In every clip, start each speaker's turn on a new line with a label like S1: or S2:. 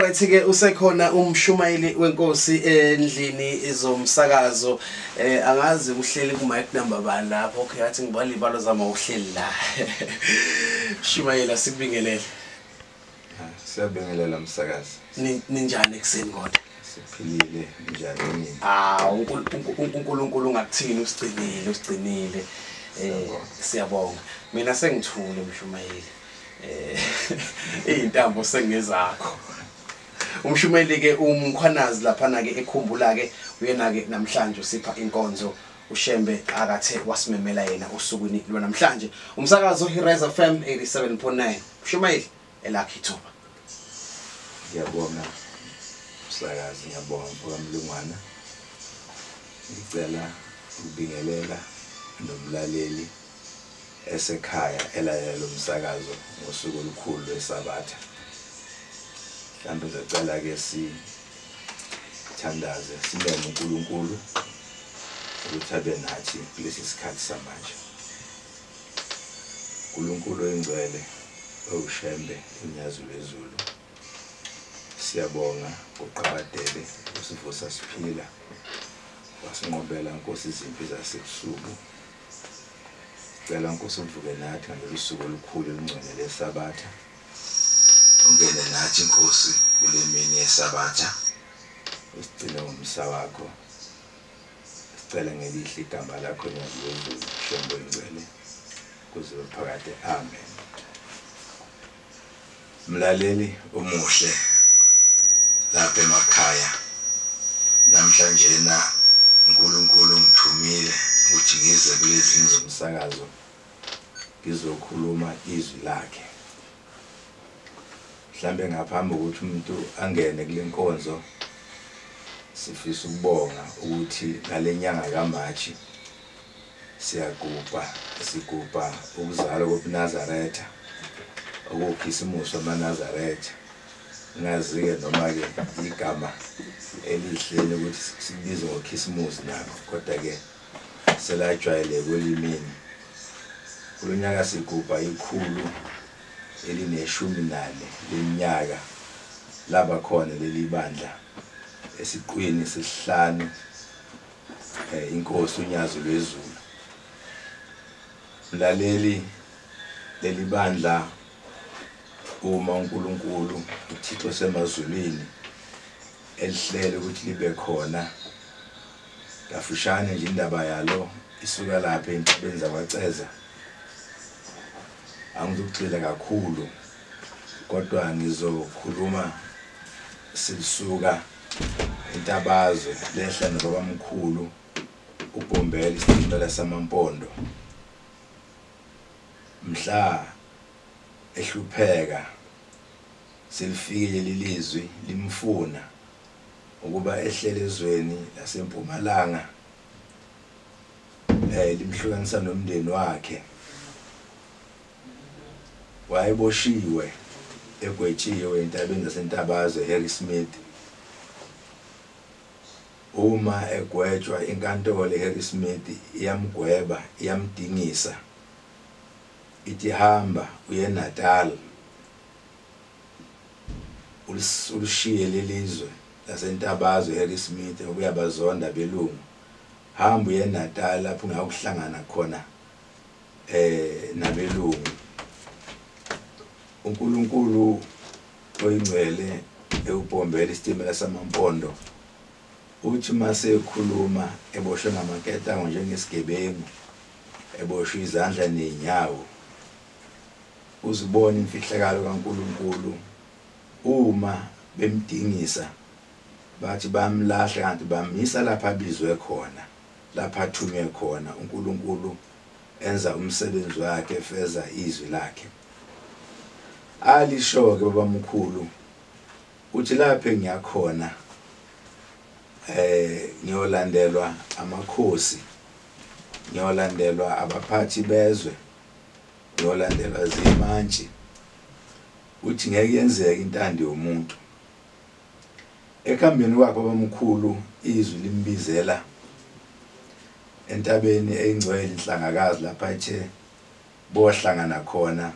S1: Alright ke usekhona umshumayeli wenkosi endlini ezomsakazo angazi uhleli ku mic number bani lapho. Okay, athi ngibala ibalo zama uhleli la. Shumayela, sikubingelele.
S2: Siyabingelela msakazi.
S1: Ninjani ekuseni kodwa?
S2: Siphilile, njani nini?
S1: Ah, uNkulunkulu ungakuthini, usigcinile, usigcinile. Siyabonga. Mina sengithule mshumayeli. Izintambo sengezakho. Umshumayeli ke uMkhwanazi laphana ke ekhumbula ke uyena ke namhlanje usipha inkonzo uShembe akathe wasimemela yena osukwini lwanamhlanje. Umsakazo Hirise FM 87.9. Mshumayeli, elakho ithuba.
S2: Ngiyabonga msakazi, ngiyabonga mfokaMlungwana. Ngicela ukubingelela nomlaleli esekhaya elalela lo msakazo ngosuku olukhulu lweSabatha. Mhlawumbe ngizocela ke sithandaze simeme uNkulunkulu ukuthi abe nathi kulesi sikhathi samanje. uNkulunkulu oyingcwele owuShembe uNyazi lwezulu, siyabonga uqabadele usivusa siphila, wasinqobela Nkosi izimpi zasebusuku. Sicela Nkosi uvuke nathi ngalolu suku olukhulu olungcwele leSabatha, ungene nathi Nkosi kule mini yeSabatha, usigcine ngomsa wakho. Sicela ngelihle igama lakho Nyazi lwezulu Shembe oyingcwele kuze phakade, amen. Mlaleli omuhle lapha emakhaya, namhlanje na uNkulunkulu ungithumile ukuthi ngize kulezi zomsakazo ngizokhuluma izwi lakhe. Mhlambe ngaphambi kokuthi umuntu angene kule nkonzo, sifisa ukubonga ukuthi ngale nyanga kaMashi siyagubha, sigubha ukuzalwa kobuNazaretha, okukhisimusi wamaNazaretha. Ngazi-ke noma-ke igama elihle ukuthi sikubize ngokhisimusi nakho, kodwa-ke selajwayeleke olimini. Kulo nyaka sigubha 114 leminyaka laba khona leli bandla esiqwini sesihlanu, inkosi uNyazi lwezulu. Mlaleli, leli bandla uma uNkulunkulu uThixo semazulwini elihlele ukuthi libe khona, kafushane nje indaba yalo isuka lapha entabeni zakwaCeza. Angizukugxila kakhulu kodwa ngizokhuluma silisuka entabazwe lehla nobabamkhulu uBhombela isitimela samaMpondo. Mhla ehlupheka selifikile lelizwi limfuna ukuba ehlele ezweni lasempumalanga, limhlukanisa nomndeni wakhe. Wayeboshiwe egwetshiwe entabeni zaseNtabazwe Harrismith. Uma egwetshwa inkantolo eHarrismith iyamgweba, iyamdingisa, ithi hamba uye eNatal, ulishiye lelizwe laseNtabazwe Harrismith ngoba uyabazonda belungu. Hamba uye eNatal lapho ungakuhlangana khona nabelungu. uNkulunkulu oyingcwele ewubhombela isitimela samaMpondo uthi mase ekhuluma eboshwe ngamaketango njengesigebengu, eboshwe izandla nezinyawo, uzibona imfihlakalo kaNkulunkulu. Uma bemdingisa bathi bamlahla, kanti bamisa lapha abizwe khona, lapha athunywe khona. uNkulunkulu enza umsebenzi wakhe, efeza izwi lakhe. Alisho ke babamkhulu uthi lapha engiyakhona ngiyolandelwa amakhosi, ngiyolandelwa abaphathi bezwe, ngiyolandelwa zimantshi. Uthi ngeke yenzeke intando yomuntu. Ekuhambeni kwakhe babamkhulu izwi limbizela entabeni engcwele inhlangakazi lapha ethe bohlangana khona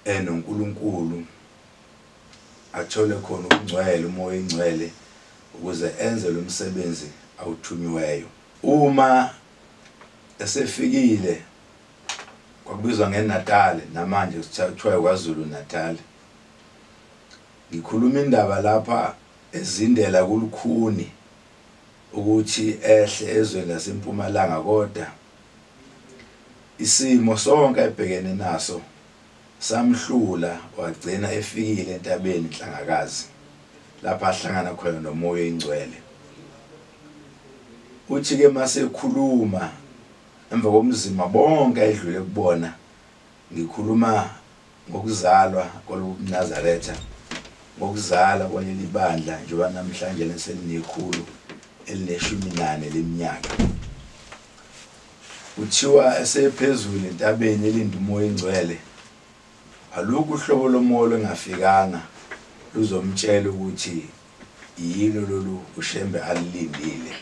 S2: enoNkulunkulu. athole khona ubungcwele, umoya oyingcwele, ukuze enze lo msebenzi awuthunyiweyo. Uma esefikile kwakubizwa ngeNatal, namanje kuthiwa kwaZulu Natal. Ngikhuluma indaba lapha ezindela kulukhuni ukuthi ehle ezweni laseMpumalanga, kodwa isimo sonke ebhekene naso samhlula, wagcina efikile entabeni Nhlangakazi lapha ahlangana khona nomoya oyingcwele. Uthi ke masekhuluma emva komzima bonke edlule kubona, ngikhuluma ngokuzalwa kolubuNazaretha, ngokuzalwa kwaleli bandla njengoba namhlanje leselinekhulu elinekhulu leminyaka. Kuthiwa esephezulu entabeni elinda umoya oyingcwele, alukho uhlobo lomoya engafikanga luzomtshela ukuthi yilo lolu uShembe alilindile.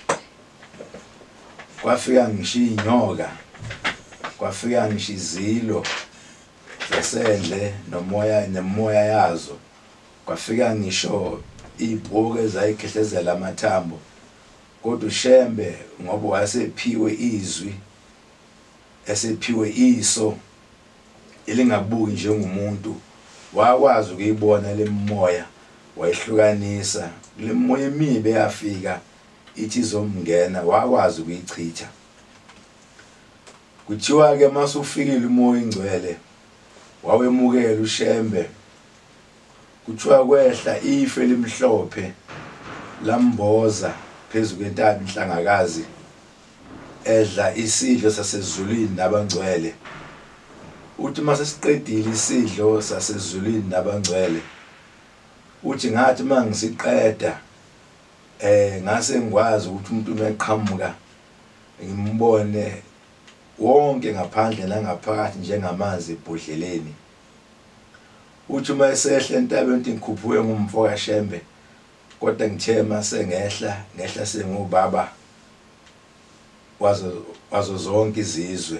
S2: Kwafika ngisho inyoka, kwafika ngisho izilo zasendle nomoya nemoya yazo, kwafika ngisho ibhuku ezayikhehlezela amathambo. Kodwa uShembe ngoba wasephiwe izwi, esephiwe iso elingabuki njengomuntu, wakwazi ukuyibona lemoya, wayihlukanisa lemoya emibi eyafika ithi izomngena, wakwazi ukuyichitha. Kuthiwa ke masufikile umoya ingcwele wawemukela uShembe, kuthiwa kwehla ifu elimhlophe lamboza phezu kwentaba Inhlangakazi, edla isidlo sasezulwini nabangcwele. Uthi mase siqedile isidlo sasezulwini nabangcwele, uthi ngathi mangisiqeda ngase ngikwazi ukuthi umuntu umeqhamuka ngimbone wonke ngaphandle nangaphakathi njengamanzi ebhodleleni. Uthi uma esehla entabeni uthi ngikhuphuke ngumfo kaShembe, kodwa ngithe mase ngehla ngehla sengubaba wazo zonke izizwe.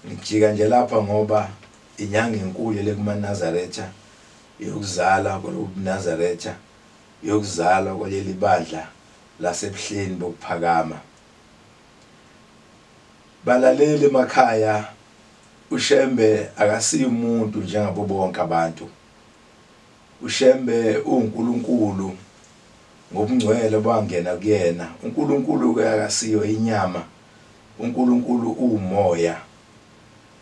S2: Ngijika nje lapha ngoba inyanga enkulu le kumaNazaretha yokuzala kolubuNazaretha, yokuzalwa kwaleli bandla lasebuhleni bokuphakama. Balaleli emakhaya, uShembe akasiyo umuntu njengabo bonke abantu. uShembe uNkulunkulu ngobungcwele bangena kuyena. uNkulunkulu ke akasiyo inyama, uNkulunkulu umoya.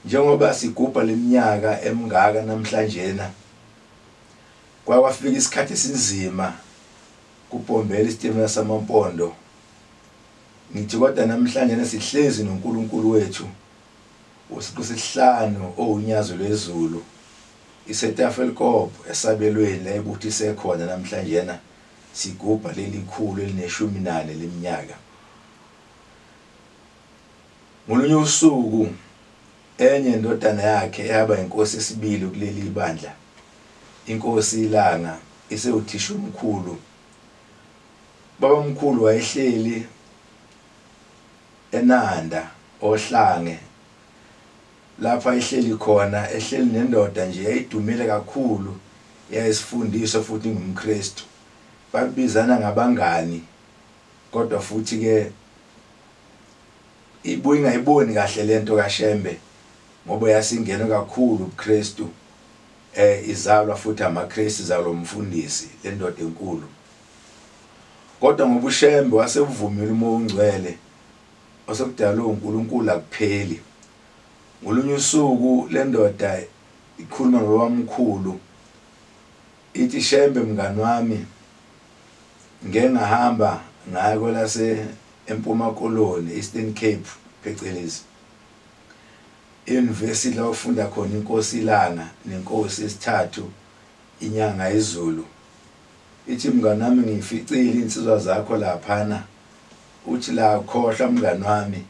S2: Njengoba sigubha leminyaka emingaka namhlanje, kwafika isikhathi esinzima kubhombela isitimela samaMpondo. Ngithi kodwa namhlanje sihlezi noNkulunkulu wethu usiqu sihlanu owunyazo lwezulu, iseTafelkop esabelweni la ebuthi sekhona namhlanje sigubha leli khulu eline-14 leminyaka. Ngolunye usuku enye indodana yakhe eyaba inkosi esibili kuleli bandla, inkosi iLanga, isewuthisha omkhulu. Baba omkhulu wayehleli eNanda oHlange, lapha ehleli khona ehleli nendoda nje eyayidumile kakhulu, yayisifundiswa futhi ngumKristu. Babizana ngabangani, kodwa futhi ke ibuye ingayiboni kahle lento kaShembe ngoba yasingena kakhulu ubuKristu, izalwa futhi amaKristu, izalwa umfundisi lendoda enkulu. Kodwa ngoba uShembe wasevumile umoya ongcwele osekudalwe uNkulunkulu akupheli. Ngolunye usuku lendoda ikhuluma nobabamkhulu ithi, Shembe mngani wami, ngeke ngahamba ngaya kwelase eMpuma Koloni, Eastern Cape phecelezi, university la ufunda khona inkosi iLanga nenkosi esithathu inyanga izulu. Ithi mngani wami ngificile insizwa zakho laphana. Uthi la khohlwa mngani wami,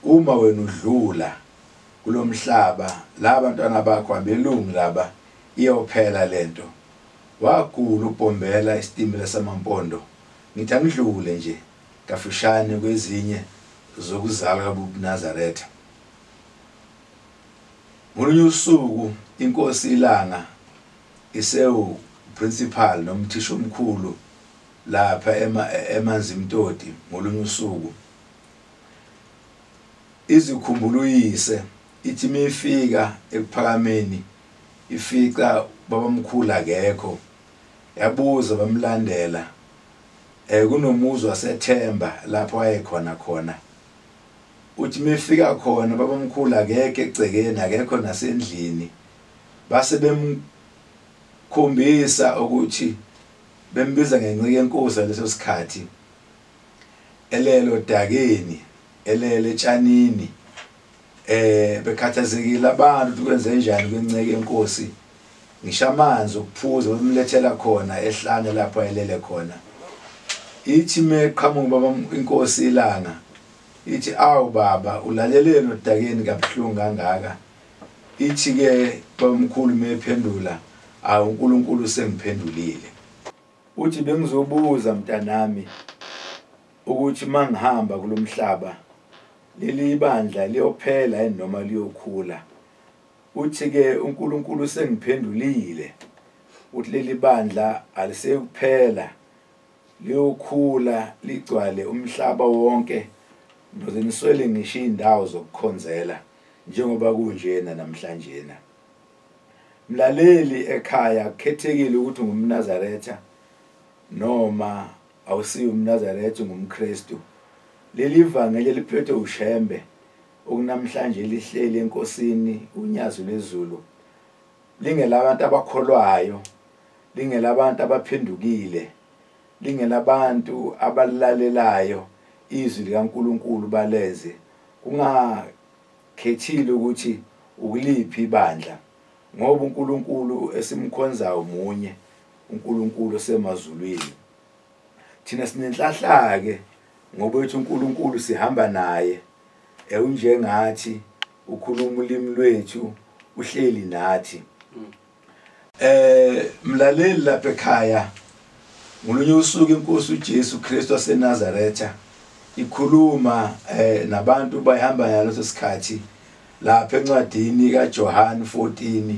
S2: uma wena udlula kulomhlaba la bantwana bakho abelungu laba, iyophela lento. Wagula ubhombela isitimela samaMpondo. Ngithi angidlule nje kafushane kwezinye zokuzalwa kabuNazaretha. Ngolunye usuku inkosi iLanga isewu Principal nomthisha omkhulu lapha eManzimtoti ngolunye usuku. Izikhumbuluyise ithi mifika ekuphakameni ifica babamkhulu akekho, yabuza bamlandela kunomuzi waseThemba lapho wayekhona khona. Uthi mifika khona babamkhulu akekho egcekeni, akekho nasendlini. Base bemkhombisa ukuthi bembiza ngencike enkosi leso sikhathi, elelo dakeni, elele etshanini. Bekhathazekile abantu kwenze njani kwenceke enkosi, ngisho amanzi okuphuza bemlethela khona ehlane lapho ayelele khona. Ithi meqhamuka baba inkosi ilanga ithi, awu baba ulaleleni odakeni kabuhlungu kangaka? Ithi ke babamkhulu mephendula, awu uNkulunkulu sengiphendulile. Uthi bengizobuza mntanami ukuthi mangihamba kulomhlaba leli ibandla liyophela noma liyokhula. Uthi ke uNkulunkulu sengiphendulile, uthi leli bandla alisekuphela, liyokhula ligcwale umhlaba wonke, noze niswele ngisho indawo zokukhonzela njengoba kunjena namhlanje. Mlaleli ekhaya, kukhethekile ukuthi ungumNazaretha noma awusiyo umNazaretha, ungumKristu. Leli ivangeli liphethwe uShembe okunamhlanje lihleli enkosini uNyazi lwezulu, lingelabantu abakholwayo, lingelabantu abaphendukile, lingelabantu abalalelayo izwi likaNkuluNkulu baleze, kungakhethile ukuthi ukuliphi ibandla, ngoba uNkulunkulu esimkhonzayo munye, uNkulunkulu osemazulwini. Thina sinenhlahla ke ngoba ethi uNkulunkulu sihamba naye, unjengathi ukhuluma ulimi lwethu, uhleli nathi. Mlaleli lapha ekhaya, ngolunye usuku inkosi uJesu Kristu waseNazaretha ikhuluma nabantu bayihamba ngaleso sikhathi lapha encwadini kaJohn 14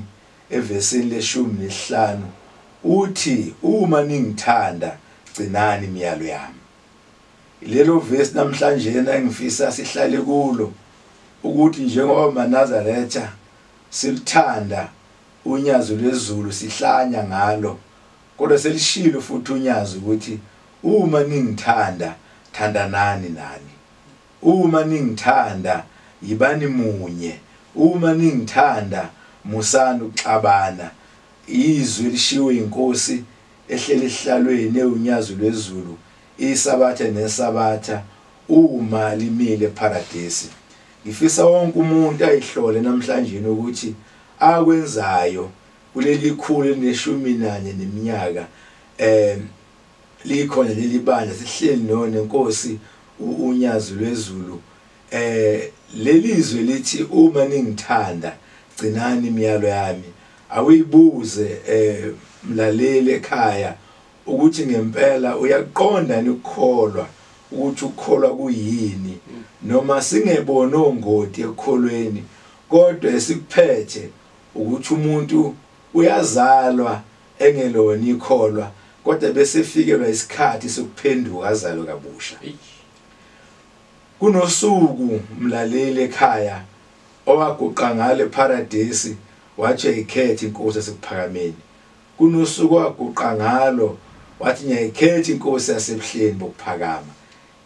S2: evesini le-15, uthi uma ningithanda gcinani imiyalo yami. Lelo verse namhlanje engifisa sihlale kulo, ukuthi njengoba maNazaretha silithanda uNyazi lwezulu sihlanya ngalo, kodwa selishilo futhi uNyazi ukuthi uma ningithanda thandanani nani, uma ningithanda yibani munye, uma ningithanda musani ukuxabana. Izwi lishiwo inkosi ehleli esihlalweni eUnyazi lwezulu iSabatha neSabatha uma limile eParadesi. Ngifisa wonke umuntu ayihlole namhlanje ukuthi akwenzayo kuleli khulu 11 neminyaka likhona leli bandla sihleli nenkosi uNyazi lwezulu. Leli zwe lithi uma ningithanda gcinani imiyalo yami. Awuyibuze mlaleli ekhaya ukuthi ngempela uyaqonda nikukholwa ukuthi ukukholwa kuyini, noma singebona ongoti ekukholweni, kodwa esikuphethe ukuthi umuntu uyazalwa engelona ikholwa, kodwa bese fikelwa isikhathi sokuphenduka azalwe kabusha. Kunosuku mlaleli ekhaya owaguqa ngale paradesi wathi ayikhethe inkosi yasekuphakameni. Kunosuku waguqa ngalo wathi ngiyayikhetha inkosi yasebuhleni bokuphakama.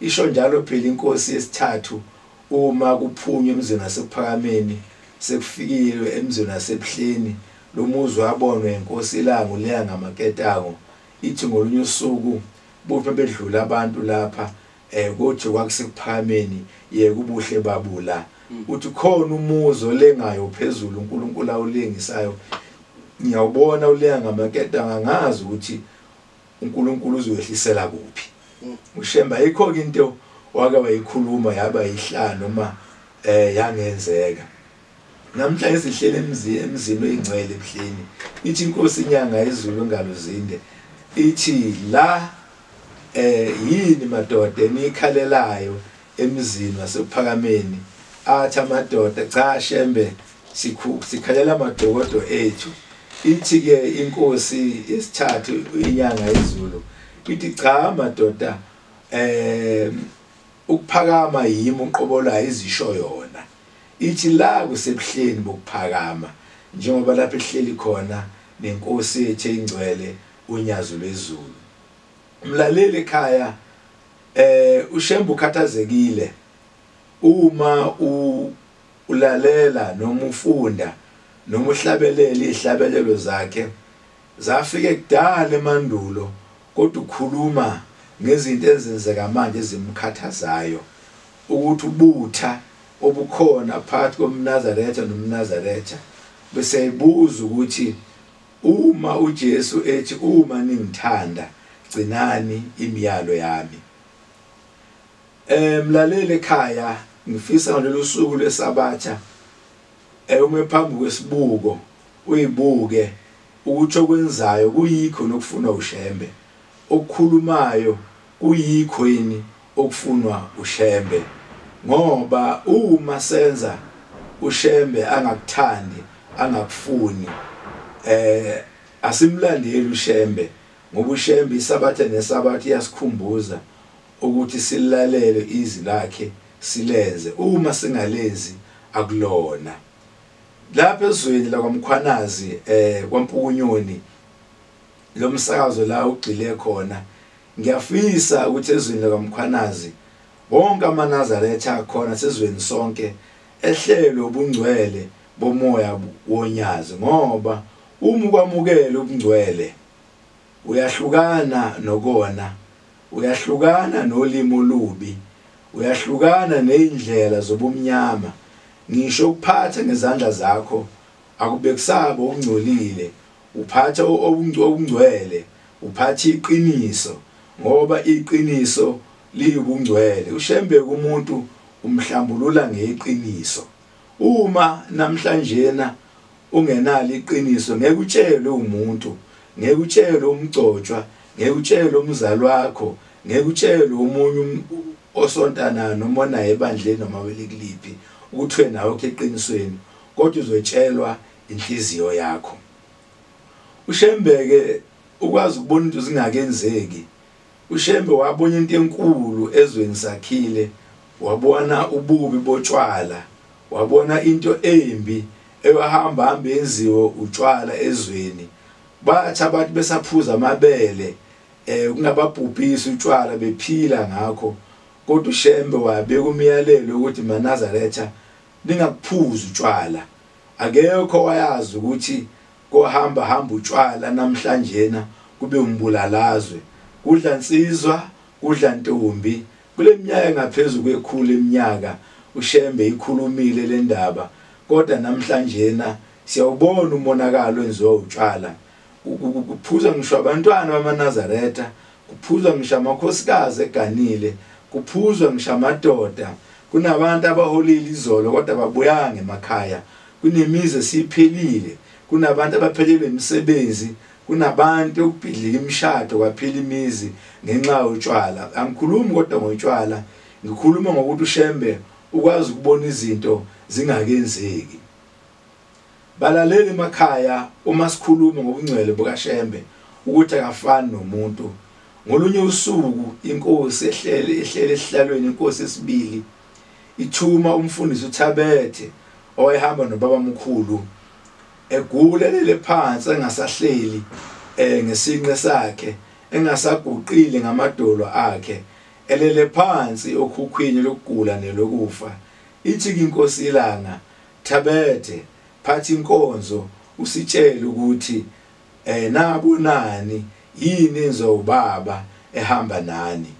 S2: Isho njalo phela inkosi yesithathu uma kuphunywa emzini wasekuphakameni sekufikile emzini wasebuhleni, lo muzi wabonwa inkosi iLanga uleya ngamaketango. Ithi ngolunye usuku buphe bedlula abantu lapha kuthi kwakusekuphakameni yeke ubuhle babula. Uthi khona umuzi olengayo phezulu uNkulunkulu awulengisayo, ngiyawubona uleya ngamaketango, angazi ukuthi uNkulunkulu uzoyehlisela kuphi. uShemba ayikho ke into wake wayikhuluma yaba ihlanu noma yangenzeka. Namhlanje sihlele emzini oyingcwele ebuhleni, ithi inkosi inyanga izulu ngalo zinde, ithi la yini madoda enikhalelayo emzini wasekuphakameni? Athi amadoda cha Shembe, sikhalela amadokodo ethu. Ithi ke inkosi yesithathu inyanga yezulu ithi cha madoda, ukuphakama yimi uqobolayo izisho yona. Ithi la kusebuhleni bokuphakama njengoba lapha ehleli khona nenkosi yethu engcwele uNyazi lwezulu. Mlaleli ekhaya, uShembe ukhathazekile uma ulalela noma ufunda noma uhlabelela izihlabelelo zakhe zafike kudala emandulo, kodwa ukhuluma ngezinto ezenzeka manje ezimkhathazayo, ukuthi ubutha obukhona phakathi komNazaretha nomNazaretha. Bese ibuza ukuthi uma uJesu ethi uma ningithanda gcinani imiyalo yami. Mlaleli ekhaya, ngifisa ngalolu suku lweSabatha ume phambi kwesibuko uyibuke ukuthi okwenzayo kuyikho nokufunwa uShembe, okukhulumayo kuyikho yini okufunwa uShembe. Ngoba uma senza uShembe angakuthandi angakufuni, asimlandeli uShembe, ngoba uShembe iSabatha neSabatha iyasikhumbuza ukuthi silalele izwi lakhe silenze, uma singalenzi akulona. Lapha ezweni lakwaMkhwanazi kwaMpukunyoni lo msakazo la ugxile khona, ngiyafisa ukuthi ezweni lakwaMkhwanazi wonke amaNazaretha akhona sezweni sonke ehlelwe ubungcwele bomoya wonyazi, ngoba uma ukwamukela ubungcwele uyahlukana nokona, uyahlukana nolimo olubi, uyahlukana nezindlela zobumnyama. Ngisho ukuphatha ngezandla zakho akubekusabo ungcolile, uphatha okungcwele, uphatha iqiniso, ngoba iqiniso liyubungcwele. uShembe kumuntu umhlambulula ngeqiniso. Uma namhlanjena ungenalo iqiniso ngeke utshelwe umuntu, ngeke utshelwe umgcotshwa, ngeke utshelwe umzali wakho, ngeke utshelwe omunye osontana noma naye ebandleni noma welikuliphi ukuthi wena awukho eqinisweni, kodwa uzotshelwa inhliziyo yakho. uShembeke ukwazi ukubona into zingakenzeki. uShembe wabona into enkulu ezweni sakhile, wabona ububi botshwala, wabona into embi eyahamba hamba yenziwe utshwala ezweni. Bathi abantu besaphuza amabele kungababhubhisi utshwala bephila ngakho, kodwa uShembe wabeka umyalelo ukuthi maNazaretha ningakuphuzi utshwala. Akekho wayazi ukuthi kohamba hamba utshwala namhlanjena kube umbulalazwe, kudla insizwa kudla ntombi. Kule minyaka engaphezulu kwekhulu eminyaka uShembe ikhulumile le ndaba, kodwa namhlanjena siyawubona umonakalo enziwa utshwala. Kuphuzwa ngisho abantwana bamaNazaretha, kuphuzwa ngisho amakhosikazi eganile, kuphuzwa ngisho amadoda. Kunabantu abaholile izolo kodwa babuyanga emakhaya, kunemizi esiphelile, kunabantu abaphelelwe imisebenzi, kunabantu okubhidlika imishado kwaphela imizi ngenxa yotshwala. Angikhulumi kodwa ngotshwala, ngikhuluma ngokuthi uShembe ukwazi ukubona izinto zingakenzeki. Balaleli emakhaya, uma sikhuluma ngobungcwele bukaShembe ukuthi akafani nomuntu. Ngolunye usuku inkosi ehlele esihlalweni, inkosi esibili ithuma umfundisi uThabethe owayehamba nobaba mkhulu, egulelele phansi engasahleli ngesinqe sakhe, engasaguqile ngamadolo akhe, elele phansi okhukhwini lokugula nelokufa. Ithi inkosi ilanga, Thabethe phatha inkonzo usitshele ukuthi nabonani yini enziwa ubaba ehamba nani.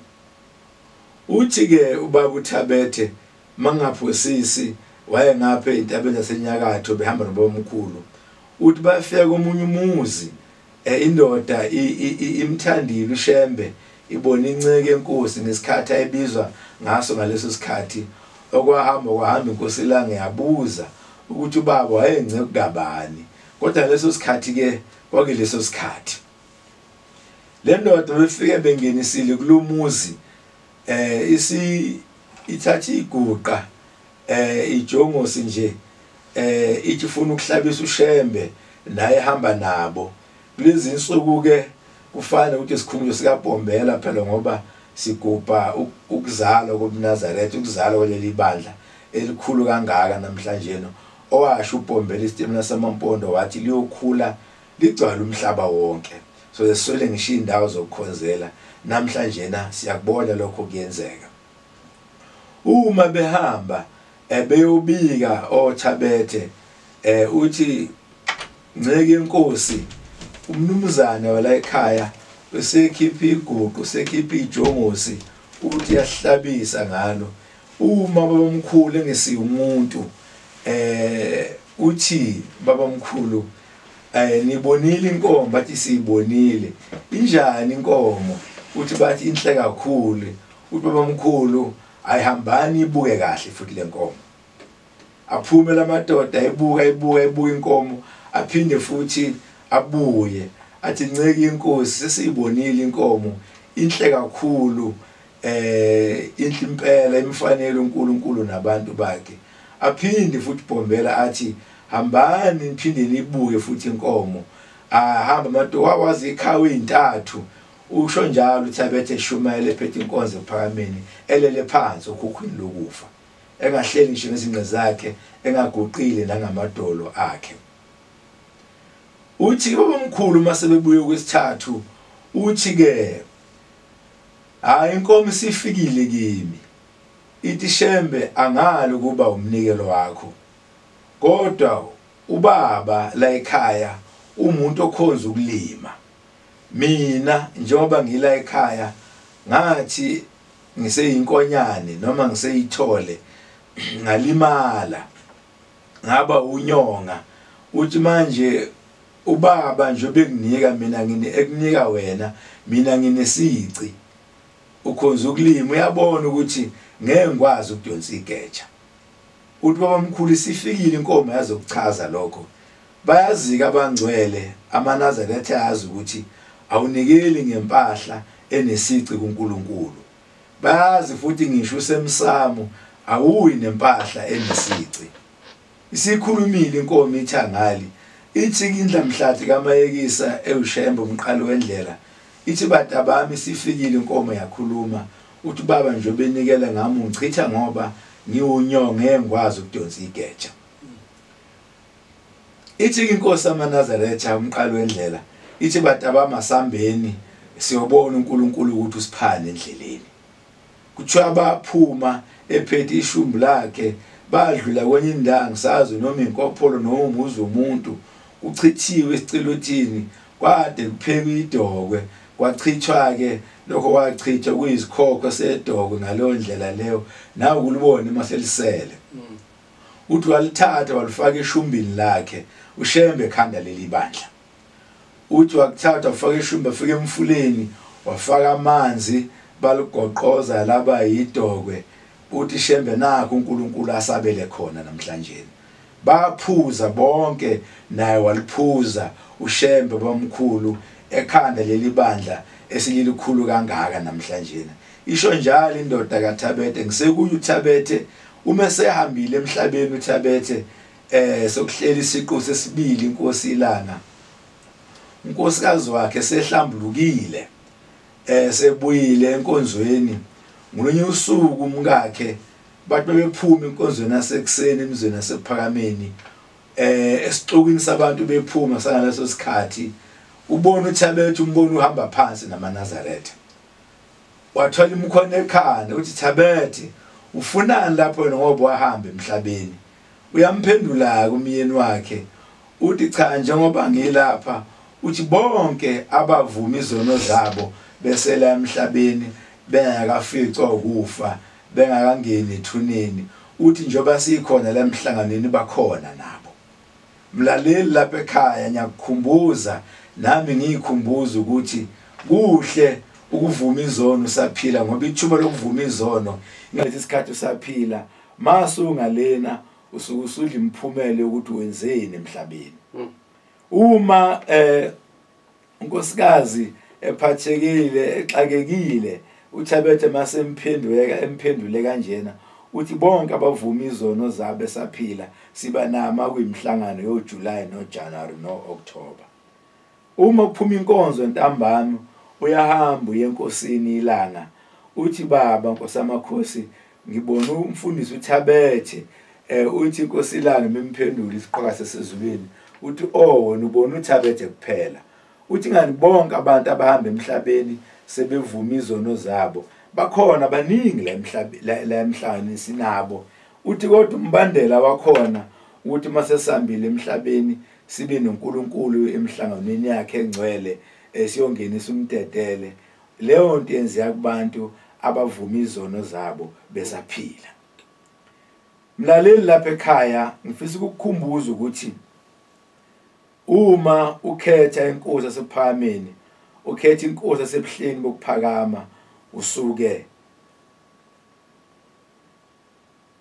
S2: Uthi ke ubaba uThabethe mangaphosisi wayengapha entabeni yasenyakatho behamba nobabamkhulu. Uthi bafika komunye umuzi, indoda imthandile uShembe, ibona inceke enkosi ngesikhathi ayibizwa ngaso ngaleso sikhathi. Okwahamba kwahamba inkosi ilanga yabuza ukuthi ubaba wayenceke kabani, kodwa leso sikhathi ke kwakuleso sikhathi le ndoda befike bengenisile kulomuzi, isi ithatha iguqa ijongosi nje, ithi ufuna ukuhlabisa uShembe Naye ehamba nabo kulezi insuku ke kufana ukuthi isikhumbuzo sikaBhombela phela, ngoba sigubha ukuzalwa kobuNazaretha, ukuzalwa kwaleli bandla elikhulu kangaka namhlanje. Owasho uBhombela isitimela samaMpondo wathi liyokhula ligcwale umhlaba wonke, so seswele ngisho indawo zokukhonzela. Namhlanje na siyakubona lokho kuyenzeka. Uma behamba beyobika oThabethe, uthi nceke inkosi umnumzane wala ekhaya usekhipha iguqu, usekhipha ijongosi, uthi yahlabisa ngalo. Uma babamkhulu engesiyo umuntu, uthi babamkhulu nibonile inkomo? Bathi siyibonile. Injani inkomo? Uthi bathi inhle kakhulu. Uthi babamkhulu ayihambani ibuke kahle futhi lenkomo. Aphume lamadoda ayibuka ibuka ibuka inkomo, aphinde futhi abuye athi nceke inkosi sesiyibonile inkomo, inhle kakhulu, inhle impela, imfanele uNkulunkulu nabantu bakhe. Aphinde futhi Bhombela athi hambani niphinde nibuke futhi inkomo. Ahamba amadoda wawazi ikhawe intathu, usho njalo uThabethe eshumayele ephethe inkonzo ephakameni, elele phansi okhukhwini lokufa, engahleli ngisho ngezinqe zakhe, engaguqile nangamadolo akhe. Uthi babamkhulu masebebuye kwesithathu, uthi ke hayi inkomo isifikile kimi, ithi Shembe angalo kuba umnikelo wakho, kodwa ubaba la ekhaya umuntu okhonza ukulima. Mina njengoba ngila ekhaya ngathi ngiseyinkonyane noma ngiseyithole ngalimala ngaba unyonga. Uthi manje ubaba nje bekunika mina ngine ekunika wena, mina nginesici, ukhonza ukulima, uyabona ukuthi ngeke ngikwazi ukudonsa igeja. Uthi babamkhulu isifikile inkomo yazokuchaza lokho. Bayazika abangcwele amaNazaretha yazi ukuthi awunikeli ngempahla enesici kuNkulunkulu. Bayazi futhi ngisho usemsamo awuyi nempahla enesici. Isikhulumile inkomo ithangali, ithi kindla mhlathi kaMayekisa ewuShembe umqalo wendlela, ithi badabami sifikile inkomo yakhuluma. Uthi baba nje benikela ngami ungichitha ngoba ngiwunyonge ngikwazi ukudonsa igeja. Ithi inkosi amaNazaretha umqalo wendlela, ithi badabama sambeni siyobona uNkulunkulu ukuthi usiphane endleleni. Kuthiwa baphuma ephethe ishumbu lakhe, badlula kwenye indawo ngisazi noma inkopholo noma umuzi womuntu, uchithiwe esicelothini, kwade kuphekwa idokwe, kwachithwa ke lokho kwachithwa kuyizikhokho sedokwe ngaleyo ndlela leyo, nawe kulibone maselisele. Uthi walithatha walifaka eshumbini lakhe uShembe ekhanda leli bandla. Uthi wakuthatha wafaka eshumbi, afika emfuleni wafaka amanzi, baligoqoza laba yidokwe. Uthi Shembe nakho uNkulunkulu asabele khona namhlanje. Baphuza bonke naye waliphuza uShembe bamkhulu ekhanda leli bandla esililikhulu kangaka namhlanje. Isho njalo indoda kaThabethe, ngisekuye uThabethe uma sehambile emhlabeni uThabethe sokuhlela isiqu sesibili inkosi ilanga. Unkosikazi wakhe sehlambulukile sebuyile enkonzweni. Ngolunye usuku umkakhe bathi bebephuma enkonzweni yasekuseni emzweni yasephakameni, esixukwini sabantu bephuma sangaleso sikhathi, ubona uThabethe, umbona uhamba phansi namaNazaretha. Wathola imkhono ekhanda, uthi Thabethe ufunani lapho wena ngoba wahamba emhlabeni? Uyamphendula kumyeni wakhe uthi cha, njengoba ngilapha, uthi bonke abavuma izono zabo besela emhlabeni bengakaficwa ukufa, bengakangeni ethuneni, uthi njengoba sikhona la emhlanganweni bakhona nabo. Mlaleli lapha ekhaya, ngiyakukhumbuza nami ngiyikhumbuza ukuthi kuhle ukuvuma izono usaphila, ngoba ithuba lokuvuma izono ngalesi sikhathi usaphila, masungalena usuke usudla imiphumela yokuthi wenzeni emhlabeni. Uma unkosikazi ephathekile exakekile, uThabethe masemphenduleka emphendule kanjena, Uthi bonke abavuma izono zabo esaphila siba nama kuyimhlangano yoJuly noJanuary noOctober. Uma kuphuma inkonzo ntambama uyahamba uye enkosini ilanga, uthi baba Nkosi amakhosi ngibona umfundisi uThabethe. Uthi inkosi ilanga mimphendula isiqoka sesezulwini, uthi oh wena ubona uThabethe kuphela. Uthi ngani bonke abantu abahamba emhlabeni sebevuma izono zabo bakhona baningi la emhlabeni la emhlabeni sinabo. Uthi kodwa umbandela wakhona ukuthi mase sihambile emhlabeni sibe noNkulunkulu emhlanganweni yakhe engcwele esiyongenisa umdedele. Leyo nto yenzeka kubantu abavuma izono zabo besaphila. Mlaleli lapha ekhaya, ngifisa ukukukhumbuza ukuthi uma ukhetha inkosi yasephakameni, ukhetha inkosi yasebuhleni bokuphakama, usuke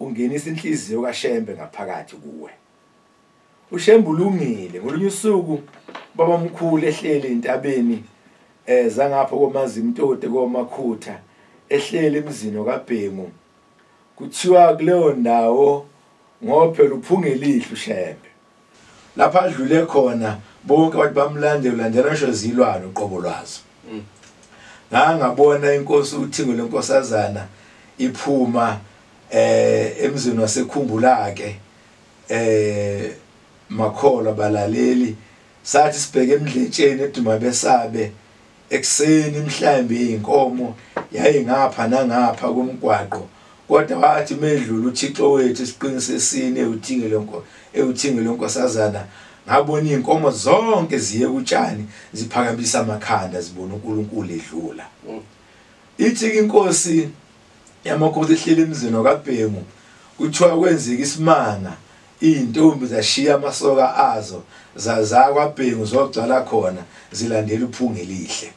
S2: ungenisa inhliziyo kaShembe ngaphakathi kuwe. uShembe ulungile. Ngolunye usuku baba mkhulu ehleli entabeni zangapha koMazimtoti koMakhutha, ehleli emzini kaBhengu, kuthiwa kuleyo ndawo ngophela uphungelihle uShembe. Lapha adlule khona bonke abantu bamlandela, ulandela ngisho izilwane uqobo lwazo. Ngangabona inkosi uThingo lenkosazana iphuma emzini waseKhumbulake makholwa balaleli, sathi sibheke emdletsheni eduma besabe ekseni mhlambi inkomo yayingapha nangapha komgwaqo, kodwa wathi medlula uThixo wethu isiqinisesini ewuthingo lenkosazana, ngabona inkomo zonke ziye kutshani ziphakamisa amakhanda zibona uNkulunkulu edlula. Ithi inkosi yamakhosi ehleli emzini kaBhengu, kuthiwa kwenzeka isimanga, intombi zashiya amasoka azo zakwaBhengu zogcwala khona zilandela uphungelihle,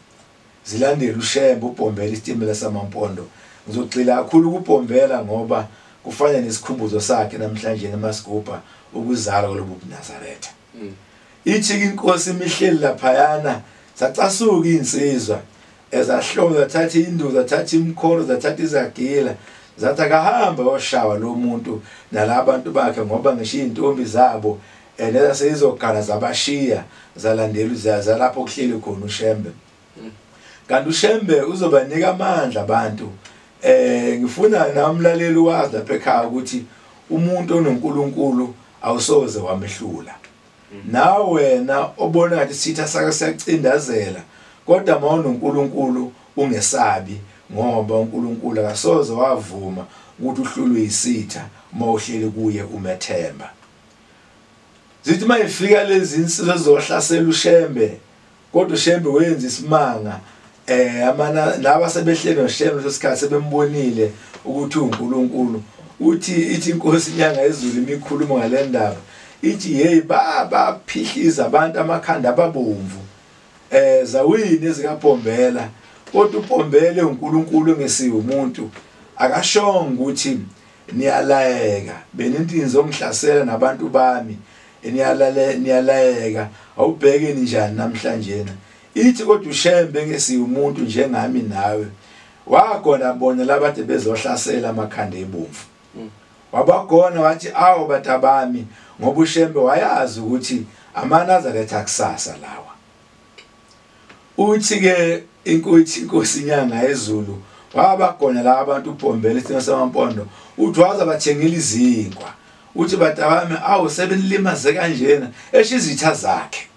S2: zilandela uShembe uBhombela isitimela samaMpondo. Ngizogxila kakhulu kuBhombela ngoba kufana nesikhumbuzo sakhe namhlanje namasigubha ukuzalwa kwalobu buNazaretha. Ithi inkosi imihleli laphayana, sacasuka insizwa ezahlola, zathatha induku, zathatha imkhoro, zathatha izagila, zathi akahamba oshawa lo muntu nalabantu bakhe ngoba ngisho izintombi zabo nezaseyizogana zabashiya zalandela zalapho kuhleli khona uShembe. Kanti uShembe uzobanika amandla abantu. Ngifuna namlaleli wazi lapha ekhaya ukuthi umuntu onoNkulunkulu awusoze wamehlula. Nawe wena obona ngathi sitha sake siyacindazela, kodwa mawunoNkulunkulu ungesabi, ngoba uNkulunkulu akasoze wavuma ukuthi uhlulwe isitha uma uhleli kuye umethemba. Zithi mayifika lezi insizwa ezohlasela uShembe, kodwa uShembe wenza isimanga. Amana laba sebehleli noShembe lesikhathi sebembonile ukuthi uNkulunkulu. Uthi ithi inkosi inyanga ezulu imikhulumo ngale ndaba, ithi hey baba phihliza abantu amakhanda ababomvu zawini ezikaBhombela, kodwa uBhombele uNkulunkulu engesiwe umuntu, akashongo ukuthi niyalayeka beninti nizongihlasela nabantu bami, niyalayeka awubheke njani namhlanje. Ithi kodwa uShembe engesiwe umuntu njengami nawe, wagona bona labade bezohlasela amakhanda ebomvu, wabagona wathi awu batabami, ngoba uShembe wayazi ukuthi amaNazaretha kusasa lawa. Uthi ke inkosi inyanga ezulu wabagona la abantu uBhombela isimo samaMpondo, uthi waza bathengela izinkwa, uthi batabami awu sebenilimaze kanjena, esho izitha zakhe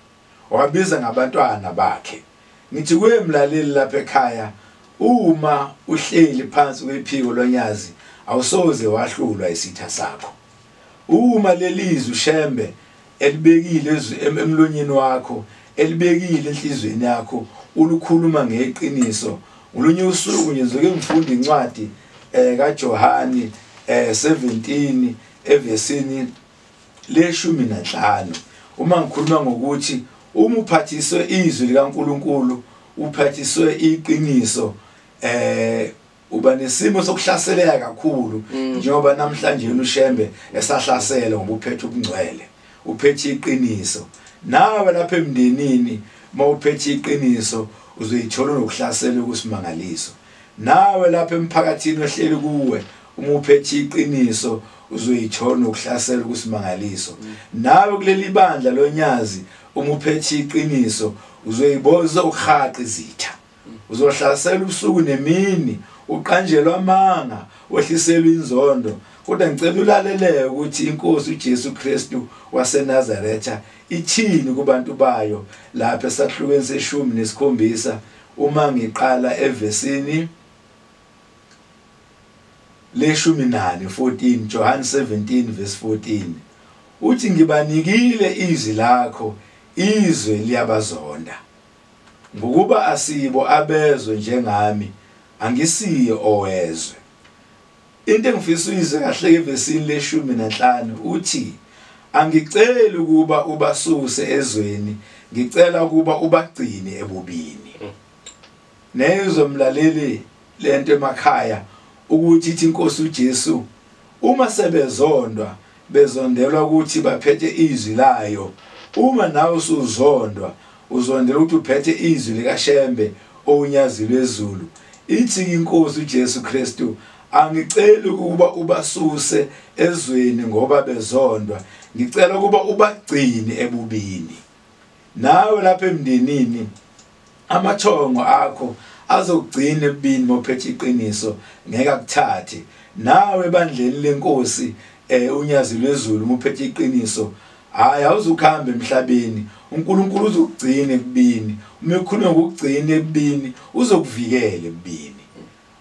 S2: wabiza ngabantwana bakhe. Ngithi kuye mlaleli lapha ekhaya, uma uhleli phansi kwephiko lonyazi awusoze wahlulwa isitha sakho. Uma lelizwi uShembe elibekile emlonyeni wakho, elibekile enhlizweni yakho, ulukhuluma ngeqiniso. Ngolunye usuku nje ngizoke ngifunda incwadi kaJohani 17 evesini le-15, uma ngikhuluma ngokuthi uma uphathiswe izwi likaNkuluNkulu, uphathiswe iqiniso, uba nesimo sokuhlaseleka kakhulu, njengoba namhlanje uShembe esahlasela ngoba uphethe ubungcwele, uphethe iqiniso. Nawe lapha emndenini mawuphethe iqiniso uzoyithola nokuhlasela okusimangaliso. Nawe lapha emphakathini ohleli kuwe Uma uphethe iqiniso uzoyithola ukuhlasela kusimangaliso. Nawe kuleli bandla lonyazi uma uphethe iqiniso uzoyiboza ukuhaqa izitha, uzohlasela ubusuku nemini, uqanjelwa amanga, wehliselwa inzondo. Kodwa ngicela ulalele ukuthi inkosi uJesu Kristu waseNazaretha ithini kubantu bayo lapha esahlukweni se-17, uma ngiqala evesini le-14, 14, John 17 verse 14. Uthi ngibanikile izwi lakho, izwe liyabazonda, ngokuba asibo abezwe njengami, angisiye owezwe. Into engifisa uyizwe kahle evesini le-15, uthi angiceli ukuba ubasuse ezweni, ngicela ukuba ubagcine ebubini. Nezwe mlaleli lento emakhaya ukuthi ithi inkosi uJesu uma sebezondwa bezondelwa ukuthi baphethe izwi layo. Uma nawe usuzondwa uzondela ukuthi uphethe izwi likaShembe owunyazi lwezulu. Ithi inkosi uJesu Kristu angiceli ukuba ubasuse ezweni ngoba bezondwa, ngicela ukuba ubagcine ebubini. Nawe lapha emndenini amathongo akho azokugcina ebubini mophethe iqiniso, ngeke akuthathe. Nawe ebandleni lenkosi unyazi lwezulu mophethe iqiniso, hayi awuzukuhamba emhlabeni, uNkulunkulu uzokugcina ebubini. Uma ekhuluma ngokugcina ebubini uzokuvikela ebubini.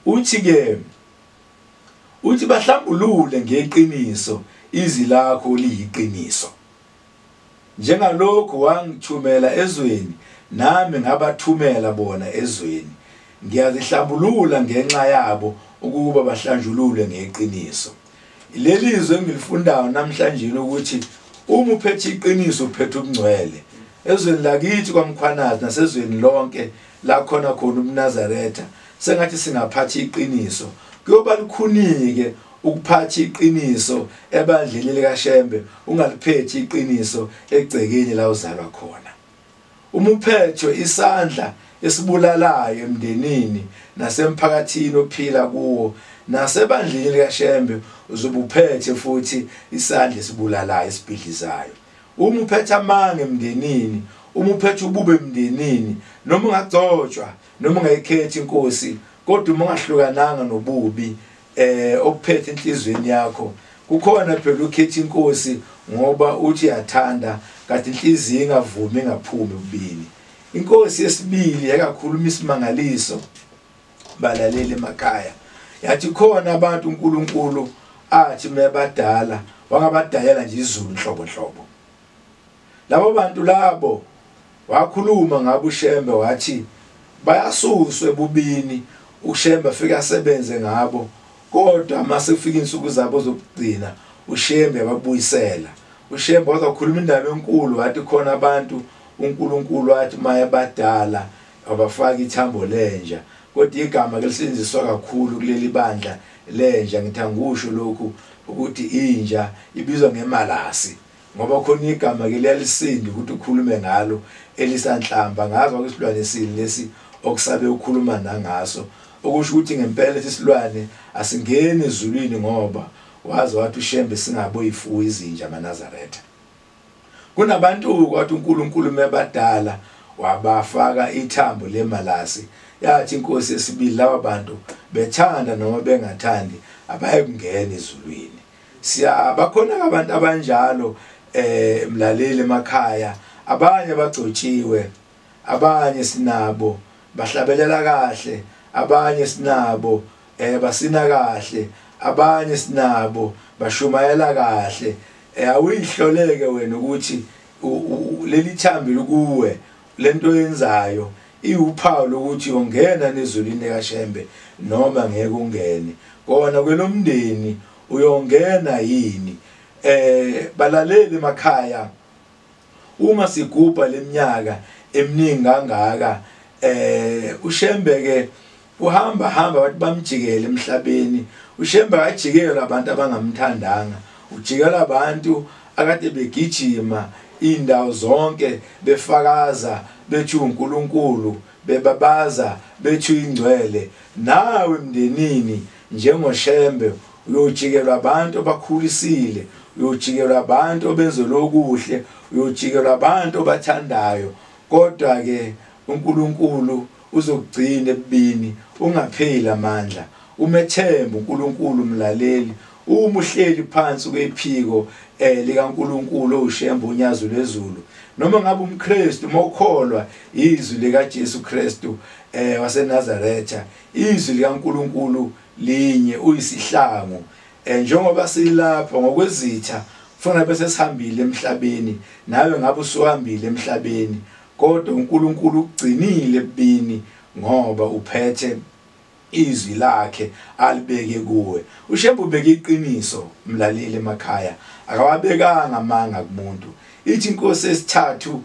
S2: Uthi ke uthi bahlambulule ngeqiniso, izwi lakho liyiqiniso. Njengalokhu wangithumela ezweni, nami ngabathumela bona ezweni. Ngiyazihlambulula ngenxa yabo ukuba bahlanjululwe ngeqiniso. Leli zwi engilifundayo namhlanje ukuthi uma uphethe iqiniso uphethe ubungcwele. Ezweni lakithi kwaMkhwanazi nasezweni lonke la khona khona ubuNazaretha, sengathi singaphatha iqiniso. Kuyoba lukhunike ukuphatha iqiniso ebandleni likaShembe ungaliphethi iqiniso egcekeni la uzalwa khona. Uma uphethwe isandla esibulalayo emndenini nasemphakathini ophila kuwo nasebandleni likaShembe uzobuphethe futhi isandla esibulalayo esibhidlizayo. Uma uphethe amanga emndenini, uma uphethe ubube emndenini, noma ungagcotshwa noma ungayikhethi inkosi, kodwa uma ungahlukananga nobubi okuphethe enhlizweni yakho, kukhona phela ukhetha inkosi ngoba uthi uyathanda kanti inhliziyo ingavumi ingaphumi ububini. Inkosi yesibili yakakhuluma isimangaliso balaleli emakhaya, yathi khona abantu uNkulunkulu athi mebadala wangabadalela nje izulu nhlobo nhlobo. Labo bantu labo wakhuluma ngabo uShembe wathi bayasuswa ebubini, uShembe afika asebenze ngabo, kodwa mase kufika insuku zabo zokugcina uShembe yababuyisela. uShembe wazokhuluma indaba enkulu wathi khona abantu uNkulunkulu wathi maye badala abafaka ithambo lenja, kodwa igama lisetshenziswa kakhulu kuleli bandla lenja. Ngithi angisho lokhu ukuthi inja ibizwa ngemalasi ngoba khona igama ke liyalisindi ukuthi ukhulume ngalo elisanhlamba, ngazi kwakusilwane sini lesi okusabe ukukhuluma nangaso, okusho ukuthi ngempela isilwane asingeni ezulwini ngoba wazi wathi uShembe singaboyifuya izinja amaNazaretha. Kunabantu kwathi uNkulunkulu mebadala wabafaka ithambo lemalasi, yathi inkosi yesibili laba bantu bethanda noma bengathandi abaye kungena ezulwini. Siyabakhona abantu abanjalo mlaleli emakhaya, abanye bagcotshiwe, abanye sinabo bahlabelela kahle, abanye sinabo basina kahle, abanye sinabo bashumayela kahle. Awuyihloleke wena ukuthi leli thambi likuwe lento yenzayo iwuphawu lokuthi uyongena nezulwini kaShembe noma ngeke ungene. Kona kwelomndeni uyongena yini? Balaleli emakhaya, uma sigubha leminyaka eminingi kangaka uShembe ke uhamba hamba bathi bamjikele emhlabeni. uShembe akajikela abantu abangamthandanga, ujikela abantu akade begijima indawo zonke befakaza bethi uNkulunkulu, bebabaza bethi ingcwele. Nawe emndenini njengoShembe Uyojikelwa abantu abakhulisile, uyojikelwa abantu obenze lokuhle, uyojikelwa abantu obathandayo. Kodwa ke uNkulunkulu uzokugcina ebubini, ungapheli amandla. Umethembe uNkulunkulu mlaleli. Uma uhleli phansi kwephiko likaNkulunkulu oShembe uNyazi lwezulu, noma ngabe umKristu mokholwa izwi lika Jesu Kristu waseNazaretha, izwi likaNkulunkulu linye, uyisihlangu. Njengoba silapha ngokwezitha kufana bese sihambile emhlabeni, nawe ngabe usuhambile emhlabeni, kodwa uNkulunkulu ugcinile ebubini ngoba uphethe izwi lakhe alibeke kuwe. uShembe ubeke iqiniso mlaleli emakhaya, akawabekanga amanga kumuntu. Ithi inkosi esithathu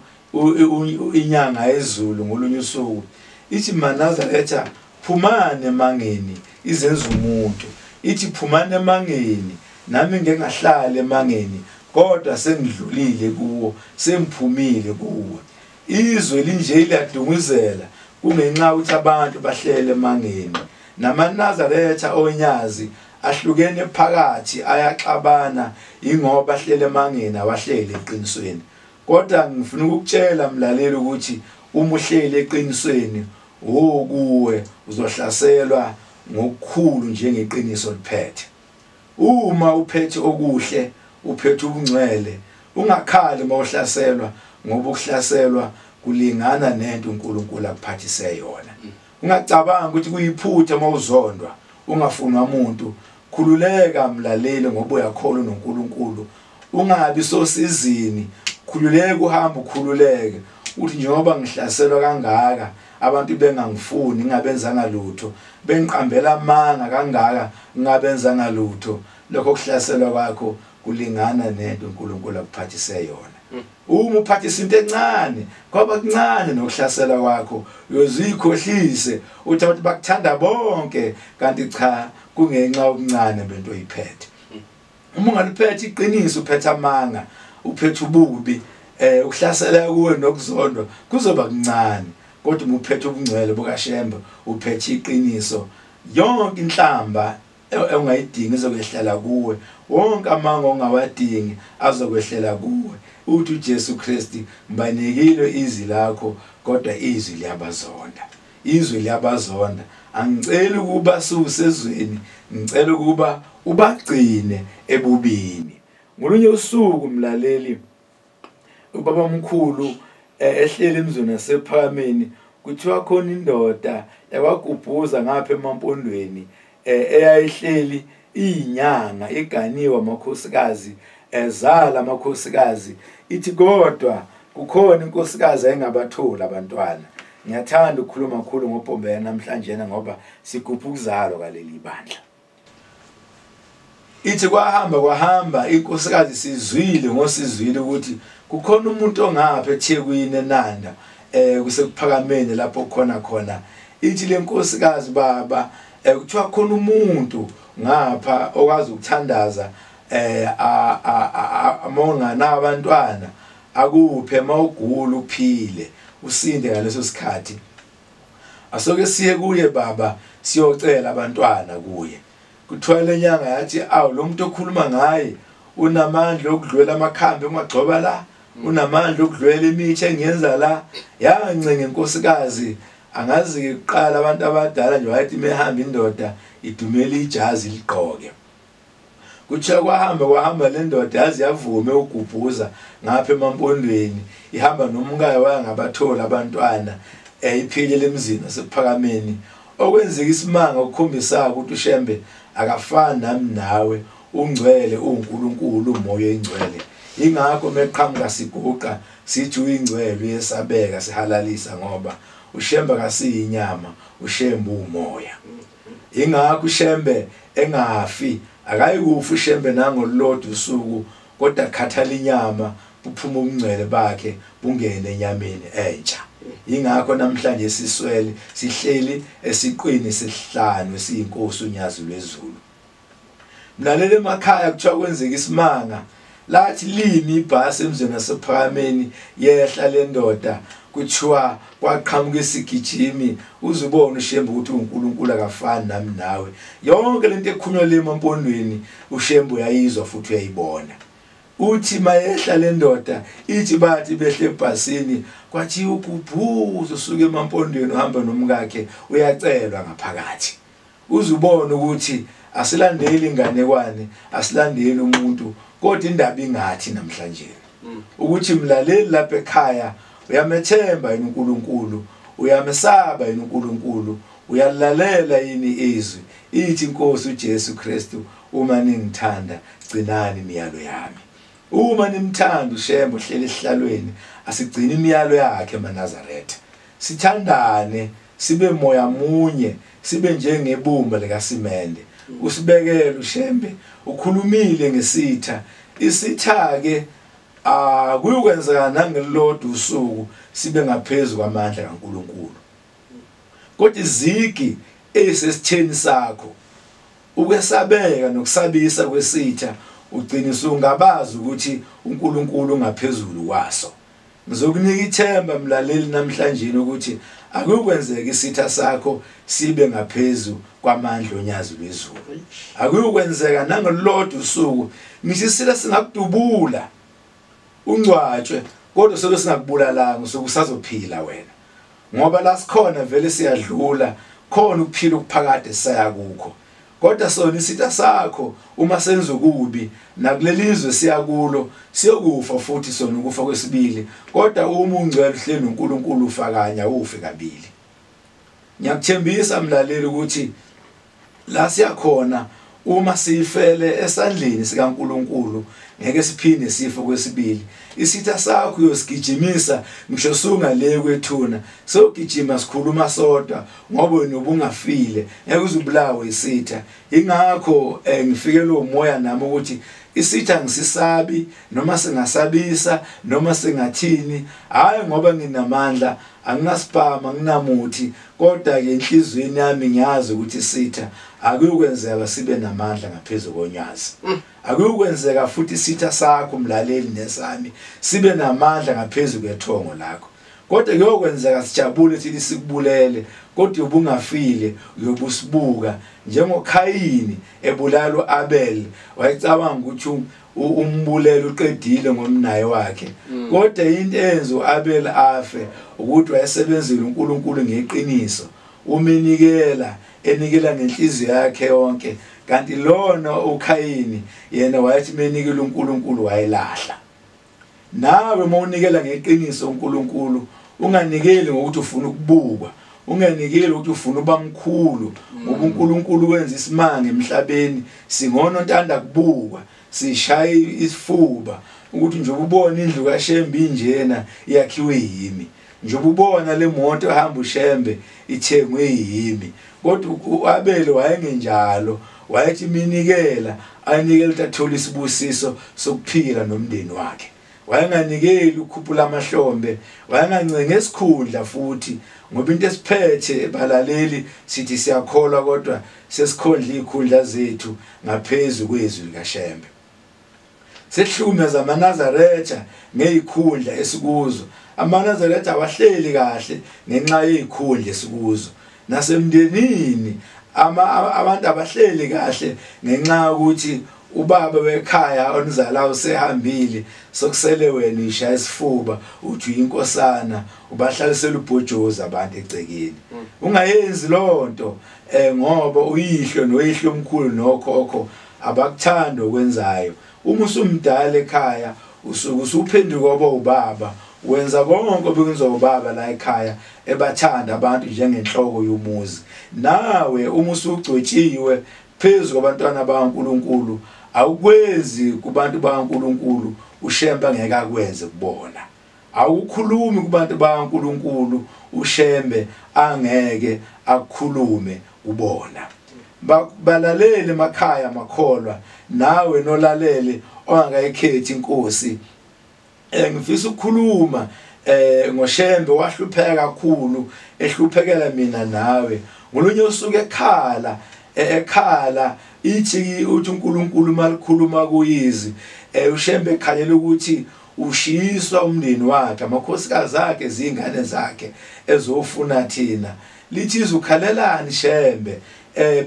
S2: inyanga ezulu ngolunye usuku, ithi maNazaretha phumane emangeni izenza umuntu. Ithi phumane emangeni, nami ngeke ngahlala emangeni, kodwa sengidlulile kuwo, sengiphumile kuwo. Izwe linje liyadunguzela kungenxa ukuthi abantu bahlele emangeni. NamaNazaretha onyazi ahlukene phakathi, ayaxabana ingoba ahlele emangeni, awahlele eqinisweni. Kodwa ngifuna ukukutshela mlaleli ukuthi uma uhlele eqinisweni, wokuwe uzohlaselwa ngokukhulu njengeqiniso liphethe. Uma uphethe okuhle, uphethe ubungcwele, ungakhali mawuhlaselwa, ngoba ukuhlaselwa kulingana nento uNkulunkulu akuphathise yona. Ungacabanga ukuthi kuyiphutha mawuzondwa, ungafunwa umuntu. Khululeka mlaleli ngoba uyakholwa noNkulunkulu. Ungabi sosizini, khululeka, uhamba ukhululeke. Uthi njengoba ngihlaselwa kangaka, abantu bengangifuni, ngingabenzanga lutho, bengiqambela amanga kangaka, ngingabenzanga lutho, lokho kuhlaselwa kwakho kulingana nento uNkulunkulu akuphathise yona. Uma uphathisa into encane, kwaba kuncane nokuhlasela kwakho, uyozikhohlise uthi abantu bakuthanda bonke, kanti cha, kungenxa okuncane bento oyiphethe. Uma ungaliphethe iqiniso, uphethe amanga, uphethe ububi, ukuhlasela kuwe nokuzondwa kuzoba kuncane. Kodwa uma uphethe ubungcwele bukaShembe, uphethe iqiniso, yonke inhlamba ongayidingi izokwehlela kuwe, wonke amanga ongawadingi azokwehlela kuwe. Uthi uJesu Kristu, ngibanikile izwi lakho, kodwa izwi liyabazonda, izwi liyabazonda. Angiceli ukuba suse ezweni, ngicela ukuba ubagcine ebubini. Ngolunye usuku mlaleli, ubaba omkhulu ehleli emzini wasephakameni, kuthiwa khona indoda yakwagubhuza ngapha emampondweni, eyayihleli iyinyanga, iganiwe amakhosikazi, ezala amakhosikazi. Ithi kodwa kukhona inkosikazi ayingabatholi abantwana. Ngiyathanda ukukhuluma kakhulu ngoBhombela namhlanje ngoba sigubha ukuzalwa kwaleli bandla. Ithi kwahamba kwahamba, inkosikazi sizwile ngosizwile ukuthi kukhona umuntu ongapha eThekwini eNanda, kusekuphakameni lapho khona khona. Ithi lenkosikazi, baba, kuthiwa khona umuntu ngapha okwazi ukuthandaza, amongana abantwana akuphe, mawugula uphile, usinde ngaleso sikhathi. Asoke siye kuye baba, siyocela abantwana kuye. Kuthiwa lenyanga yathi, awu, lo muntu okhuluma ngaye unamandla okudlwela amakhambi ongagcoba la, unamandla okudlwela imithi engiyenza la. Yancenga inkosikazi. Angazi kuqala abantu abadala nje wayethi mehamba indoda idumela ijazi ligqoke. Kuthiwa kwahamba kwahamba, le ndoda yazi yavume ugubhuza ngapha emampondweni, ihamba nomkayo, wayangabathola abantwana, iphilele emzini wasekuphakameni. Okwenzeka isimanga okukhombisa ukuthi uShembe akafani nami nawe, ungcwele, uNkulunkulu, umoya oyingcwele. Ingakho meqhamuka siguqa sithi uyingcwele, uyesabeka, sihalalisa, ngoba uShembe akasiyinyama, uShembe umoya. Ingakho uShembe engafi, akayikufa uShembe nangolulodwa usuku, kodwa khathala inyama, buphuma ubungcwele bakhe bungene enyameni entsha. Ingakho namhlanje siswele sihleli esiqwini sesihlanu esiyinkosi uNyazi lwezulu. Mlaleli emakhaya, kuthiwa kwenzeka isimanga, lathi limi ibhasi emzini wasephakameni, yehla le ndoda. Kuthiwa kwaqhamuka isigijimi, uzubona uShembe ukuthi uNkulunkulu akafani nami nawe. Yonke lento ekhunywa le emampondweni uShembe uyayizwa futhi uyayibona. Uthi mayehla le ndoda ithi bathi behle ebhasini, kwathi ugubhuza usuke emampondweni uhamba nomkakhe, uyacelwa ngaphakathi. Uzubona ukuthi asilandeli inganekwane, asilandeli umuntu, kodwa indaba ingathi namhlanje ukuthi mlaleli lapha ekhaya uyamethemba yini uNkulunkulu, uyamesaba yini uNkulunkulu, uyalalela yini izwi. Ithi inkosi uJesu Kristu, uma ningithanda gcinani imiyalo yami. Uma nimthanda uShembe uhleli esihlalweni, asigcine imiyalo yakhe emaNazaretha. Sithandane, sibe moya munye, sibe njengebumba likasimende. Usibekele uShembe, ukhulumile ngesitha. Isitha ke akuyokwenzeka nangelilodwa usuku sibe ngaphezulu kwamandla kaNkuluNkulu. Kodwa izigi esesitheni sakho, ukwesabeka nokusabisa kwesitha, ugcina usungabazi ukuthi uNkulunkulu ungaphezulu kwaso. Ngizokunika ithemba mlaleli namhlanje ukuthi akuyokwenzeka isitha sakho sibe ngaphezulu kwamandla onyazi lwezulu. Akuyokwenzeka nangelilodwa usuku, ngisho isitha singakudubula ungcwatshwe, kodwa sobe singakubulalanga, usuke usazophila wena. Ngoba la sikhona vele siyadlula, khona ukuphila okuphakade saya kukho. Kodwa sona isitha sakho uma senza okubi nakulelizwe siyakulo, siyokufa futhi sona ukufa kwesibili. Kodwa uma ungcwele uhleli noNkulunkulu ufakanya ufe kabili. Ngiyakuthembisa mlaleli ukuthi la siyakhona uma sifele esandleni sikaNkulunkulu ngeke siphinde sife kwesibili. Isitha sakho uyosigijimisa ngisho sungale kwethuna, sogijima sikhuluma sodwa ngoba wena ubungafile, ngeke uzubulawe isitha. Ingakho ngifikelwe umoya nami ukuthi isitha ngisisabi, noma singasabisa noma singathini, hayi ngoba nginamandla, anginasipama, anginamuthi, kodwa ke enhlizweni yami ngiyazi ukuthi isitha akuyokwenzeka sibe namandla ngaphezulu konyazi. Akuyokwenzeka futhi isitha sakho mlaleli nesami sibe namandla ngaphezulu kwethongo lakho. Kodwa kuyokwenzeka sijabule sithi sikubulele, kodwa ubungafile uyobusibuka njengoKhayini ebulala uAbel. Wayecabanga ukuthi umbulele uqedile ngomnaye wakhe, kodwa into enza uAbel afe ukuthi wayesebenzile uNkulunkulu ngeqiniso, uminikela enikela ngenhliziyo yakhe yonke, kanti lona uKhayini yena wayethi menikela uNkulunkulu wayelahla. Nawe mawunikela ngeqiniso uNkulunkulu, unganikeli ngokuthi ufuna ukubukwa, unganikeli ukuthi ufuna uba mkhulu, ngoba uNkulunkulu wenza isimanga emhlabeni, singono ntanda kubukwa, sishaya isifuba ukuthi nje ubona indlu kaShembe injena iyakhiwe yimi, nje ubona le moto ehamba uShembe ithengwe yimi. Kodwa uAbel wayengenjalo, wayethi minikela anikele ukuthi athole isibusiso sokuphila nomndeni wakhe. Wayenganikeli ukukhuphula amahlombe, wayengancengi esikhundla futhi, ngoba into esiphethe balaleli sithi siyakholwa kodwa sesikhondla izikhundla zethu ngaphezulu kwezwi likaShembe. Sehlukumeza amaNazaretha ngezikhundla esikuzo. AmaNazaretha awahleli kahle ngenxa yezikhundla esikuzo. Nasemndenini abantu abahleli kahle ngenxa yokuthi ubaba wekhaya onizalayo usehambile, sokusele wena ishaya isifuba uthi uyinkosana, ubahlalisela ubhojozi abantu egcekeni. Ungayenzi lonto ngoba uyihlo noyihlo omkhulu nokhokho abakuthanda okwenzayo. Uma usumdala ekhaya usuke usuphenduka oba ubaba, wenza konke obekwenziwa ubaba la ekhaya, ebathanda abantu njengenhloko yomuzi. Nawe uma usugcotshiwe phezu kwabantwana bakaNkuluNkulu, awukwenzi kubantu bakaNkuluNkulu uShembe angeke akwenze kubona. Awukhulumi kubantu bakaNkuluNkulu uShembe angeke akukhulume kubona. Balalele emakhaya makholwa, nawe nolalele ongakayikhethi inkosi. Ngifisa ukukhuluma ngoShembe wahlupheka kakhulu, ehluphekela mina nawe. Ngolunye usuku ekhala ekhala ithi uthi uNkulunkulu malikhuluma kuyizi, uShembe ekhalela ukuthi Ushiswa umndeni wakhe, amakhosikazi akhe, izingane zakhe ezofuna thina. Lithi izwi ukhalelani Shembe,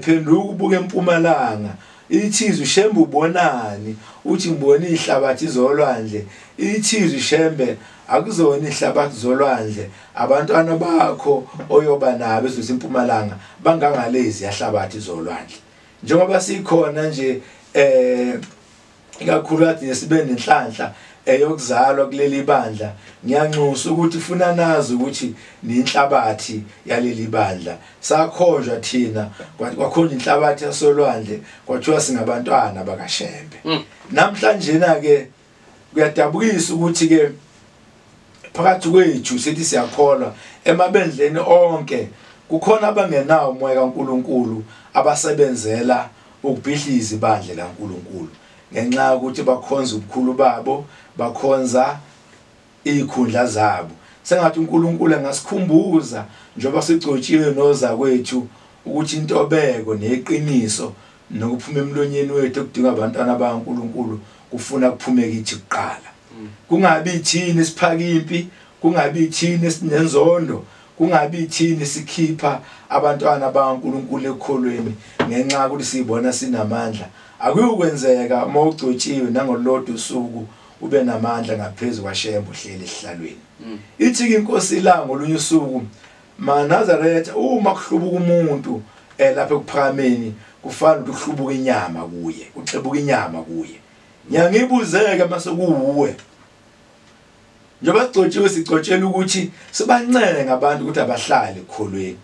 S2: phenduka ubuke empumalanga. Ithi izwi Shembe ubonani? Uthi ngibona ihlabathi zolwandle. Ithi izwi Shembe akuzona ihlabathi zolwandle, abantwana bakho oyoba nabo ezwe sempumalanga bangangalezi yahlabathi zolwandle. Njengoba sikhona nje ikakhulukazi sibe nenhlanhla eyokuzalwa kuleli bandla, ngiyanxusa ukuthi funa nazi ukuthi ninhlabathi yaleli bandla. Sakhonjwa thina, kwakhonjwa inhlabathi yasolwandle, kwathiwa singabantwana bakaShembe. Namhlanje na ke kuyadabukisa ukuthi ke phakathi kwethu sithi siyakholwa emabendleni onke kukhona abangenawo umoya kaNkuluNkulu abasebenzela ukubhidliza ibandla laNkuluNkulu ngenxa yokuthi bakhonza ubukhulu babo, bakhonza izikhundla zabo. Sengathi uNkulunkulu angasikhumbuza njengoba sigcotshiwe noza kwethu ukuthi intobeko neqiniso nokuphuma emlonyeni wethu okudinga abantwana bakaNkuluNkulu kufuna kuphume kithi kuqala. Kungabi thini siphaka impi, kungabi thini sinenzondo, kungabi thini sikhipha abantwana bakaNkuluNkulu ekukholweni ngenxa yokuthi sibona sinamandla. Akuyokwenzeka uma ugcotshiwe nangolodwa usuku ube namandla ngaphezulu kwaShembe uhleli esihlalweni. Ithi ke inkosi la ngolunye usuku, maNazaretha, uma kuhlubuka umuntu lapha ekuphakameni kufana ukuhlubuka inyama kuye, kuxebuka inyama kuye. Ngiyangibuzeke mase kuwuwe. Njengoba sigcotshiwe sigcotshela ukuthi sibancenge abantu ukuthi abahlale ekukholweni.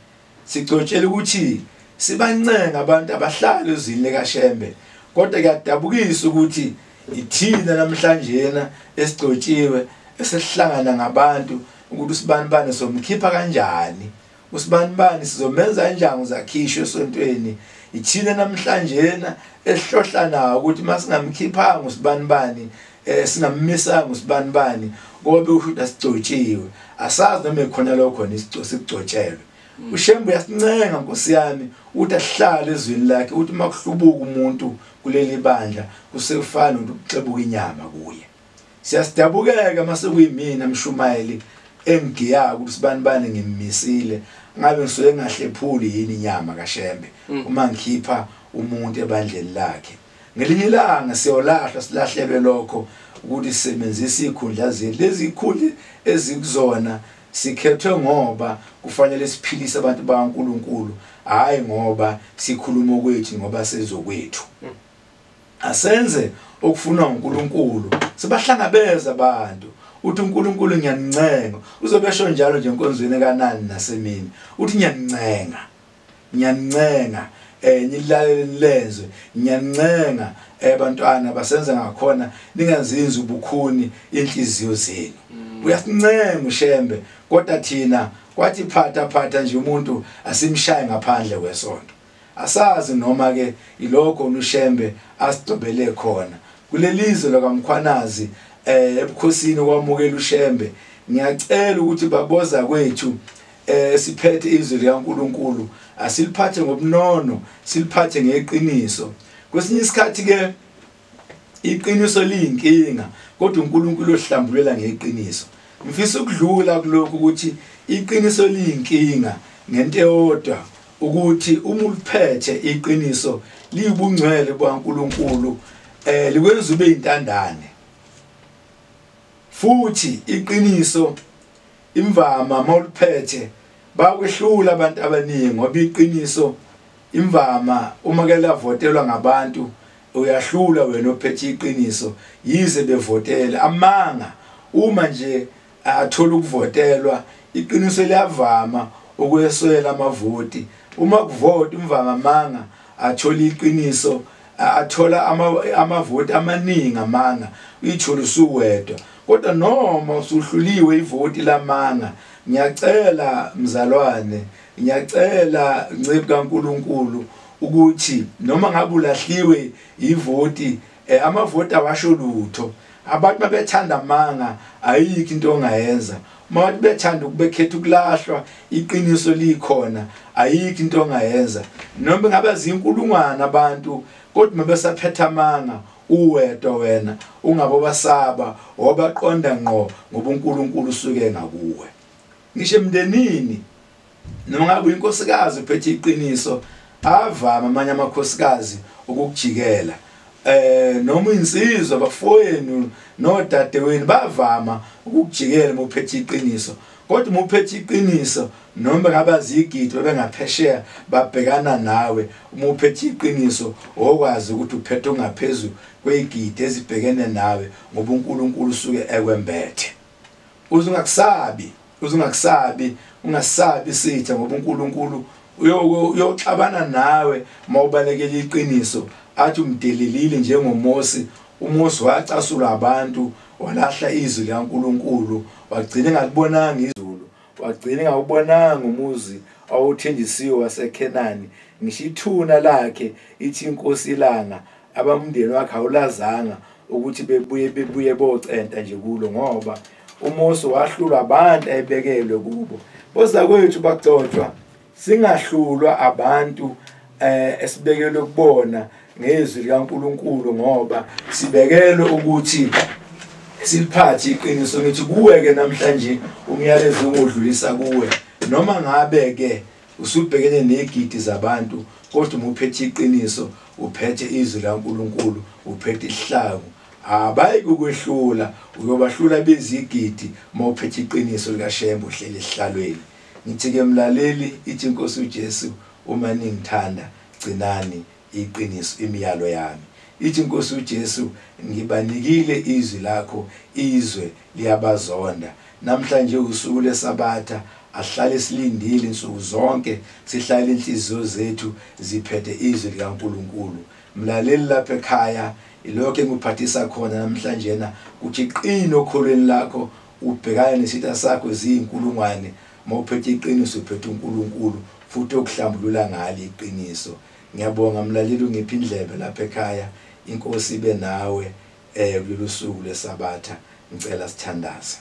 S2: Sigcotshela ukuthi sibancenge abantu abahlale ezwini likaShembe. Kodwa kuyadabukisa ukuthi ithina namhlanje esigcotshiwe esihlangana ngabantu ukuthi usibanibani somkhipha kanjani, usibanibani sizomenza kanjani uzakhishwe esontweni. Ithina namhlanje esihlohla nawo ukuthi masingamkhiphanga usibanibani, singammisanga usibanibani ngoba usho ukuthi asigcotshiwe. Asazi noma ekhona lokho sigcotshelwe. uShembe uyasincenga Nkosi yami ukuthi ahlale ezwini lakhe, ukuthi makuhlubuka umuntu kuleli bandla kusekufana nokuxebuka inyama kuye. Siyasidabukeka mase kuyimina mshumayeli engigiya ukuthi sibanibani ngimmisile, ngabe ngisuke ngahlephuli yini inyama kaShembe uma ngikhipha umuntu ebandleni lakhe. Ngelinye ilanga siyolahla, silahlelwe lokho ukuthi sisebenzise izikhundla zethu. Lezi zikhundla ezikuzona sikhethwe ngoba kufanele siphilise abantu bakaNkuluNkulu, hayi ngoba sikhuluma kwethu ngoba sezokwethu. Asenze okufunwa uNkulunkulu, sibahlangabeza abantu. Uthi uNkulunkulu ngiyanincenga, uzobesho njalo nje enkonzweni kanani nasemini, uthi ngiyanincenga, ngiyanincenga, nilalele nilenzwe, ngiyanincenga bantwana basenza ngakhona ningazinzi ubukhuni inhliziyo zenu. Uyasincenga uShembe, kodwa thina kwathi phatha phatha nje umuntu asimshaye ngaphandle kwesonto. Asazi noma ke ilokho uShembe asigcobele khona kulelizwe lakaMkhwanazi ebukhosini kwamukela uShembe. Ngiyacela ukuthi baboza kwethu siphethe izwi likaNkuluNkulu, asiliphathe ngobunono, siliphathe ngeqiniso. Kwesinye isikhathi ke iqiniso liyinkinga, kodwa uNkulunkulu ohlambulela ngeqiniso. Ngifisa ukudlula kulokhu ukuthi iqiniso liyinkinga ngento eyodwa, ukuthi uma uliphethe iqiniso liyibungcwele bukaNkuluNkulu, likwenza ube intandane. Futhi iqiniso imvama mawuliphethe bakwehlula abantu abaningi, ngoba iqiniso imvama uma ke lavotelwa ngabantu uyahlula wena ophethe iqiniso, yize bevotele amanga. Uma nje athola ukuvotelwa iqiniso liyavama ukweswela amavoti. Uma kuvota imvama amanga athola iqiniso, athola amavoti amaningi amanga, uyithola usuwedwa. Kodwa noma usuhluliwe ivoti lamanga, ngiyacela mzalwane, ngiyacela ncebo kaNkuluNkulu ukuthi noma ngabe ulahliwe ivoti, amavoti awasho lutho. Abantu babethanda amanga, ayikho into ongayenza. Uma abantu bethanda ukubekhetha ukulahlwa, iqiniso likhona, ayikho into ongayenza. Noma ngabe zinkulungwane abantu, kodwa mabesaphetha amanga, Uwedwa wena ungabo basaba obaqonda ngqo ngoba uNkulunkulu usuke ngakuwe. Ngisho emndenini noma ngabe uyinkosikazi uphethe iqiniso, avama amanye amakhosikazi ukukujikela. Noma insizwa, bafowenu nodadewenu bavama ukukujikela uma uphethe iqiniso. Kodwa uma uphethe iqiniso, noma ngabe azigidi bebengaphesheya babhekana nawe, uma uphethe iqiniso okwazi ukuthi uphethe ongaphezulu kwezigidi ezibhekene nawe, ngoba uNkulunkulu usuke ekwembethe. Uze ungakusabi, ungasabi sitha, ngoba uNkulunkulu uyoxabana nawe mawubalekela iqiniso. Athi umdelelile njengoMose. uMose wacasulwa abantu, walahla izwi likaNkulunkulu, wagcina engalibonanga izulu, wagcina engawubonanga umuzi awuthenjisiwe waseKhenani. Ngisho ithuna lakhe ithi inkosi ilanga abamndeni wakhe awulazanga ukuthi bebuye bocenta nje kulo, ngoba uMose wahlulwa abantu ayebekelwe kubo. Bozakwethu bagcotshwa, singahlulwa abantu esibekelwe kubona ngezwi likaNkulunkulu, ngoba sibekelwe ukuthi siliphathe iqiniso. Ngithi kuwe ke namhlanje umyalezo ongodlulisa kuwe, noma ngabe ke usubhekene negidi zabantu, kodwa uma uphethe iqiniso, uphethe izwi likaNkulunkulu, uphethe isihlangu, abayikukwehlula, uyobahlula bezigidi uma uphethe iqiniso likaShembe uhleli esihlalweni. Ngithi ke mlaleli, ithi inkosi uJesu, uma ningithanda gcinani iqiniso, imiyalo yami. Ithi inkosi uJesu, ngibanikile izwi lakho, izwe liyabazonda. Namhlanje usuku leSabatha, ahlale silindile insuku zonke, sihlale inhliziyo zethu ziphethe izwi likaNkulunkulu. Mlaleli lapha ekhaya, ilokho engikuphathisa khona namhlanje na ukuthi qina okholweni lakho, ubhekane nesitha sakho ziyinkulungwane. Mawuphethe iqiniso uphethe uNkulunkulu, futhi okuhlambulula ngalo iqiniso. Ngiyabonga mlaleli, ungiphe indlebe lapha ekhaya. Inkosi ibe nawe kulolu suku leSabatha. Ngicela sithandaze.